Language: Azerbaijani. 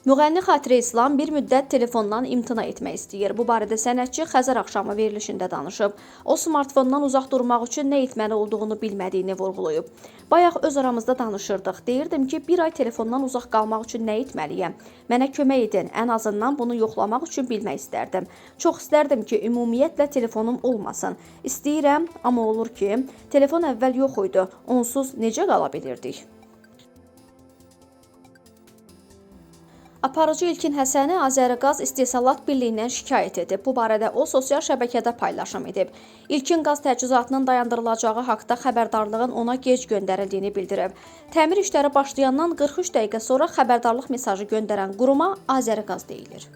Müğənni Xatirə İslam bir müddət telefondan imtina etmək istəyir. Bu barədə sənətçi Xəzər axşamı verilişində danışıb. O, smartfondan uzaq durmaq üçün nə etməli olduğunu bilmədiyini vurğulayıb. Bayaq öz aramızda danışırdıq. Deyirdim ki, bir ay telefondan uzaq qalmaq üçün nə etməliyəm? Mənə kömək edin. Ən azından bunu yoxlamaq üçün bilmək istərdim. Çox istərdim ki, ümumiyyətlə telefonum olmasın. İstəyirəm, amma olur ki, telefon əvvəl yox idi. Onsuz necə qala bilirdik? Aparıcı İlkin Həsəni Azəriqaz İstehsalat Birliyindən şikayət edib. Bu barədə o sosial şəbəkədə paylaşım edib. İlkin qaz təchizatının dayandırılacağı haqda xəbərdarlığın ona gec göndərildiyini bildirib. Təmir işləri başlayandan 43 dəqiqə sonra xəbərdarlıq mesajı göndərən quruma Azəriqaz deyilir.